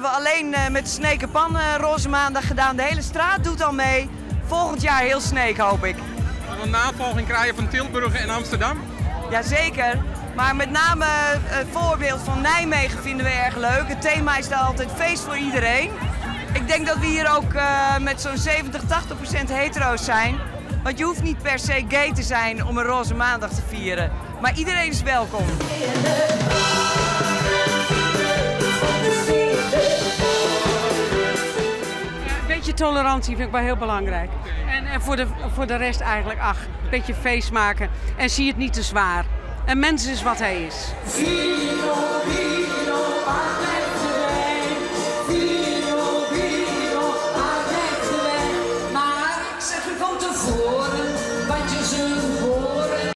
hebben we alleen met de Sneker Pan Roze Maandag gedaan. De hele straat doet al mee. Volgend jaar heel Sneek, hoop ik. Gaan we navolging krijgen van Tilburg en Amsterdam? Jazeker. Maar met name het voorbeeld van Nijmegen vinden we erg leuk. Het thema is daar altijd feest voor iedereen. Ik denk dat we hier ook met zo'n 70, 80% hetero's zijn. Want je hoeft niet per se gay te zijn om een Roze Maandag te vieren. Maar iedereen is welkom. Een beetje tolerantie vind ik wel heel belangrijk. En voor de rest eigenlijk, ach, een beetje feest maken. En zie het niet te zwaar. Een mens is wat hij is.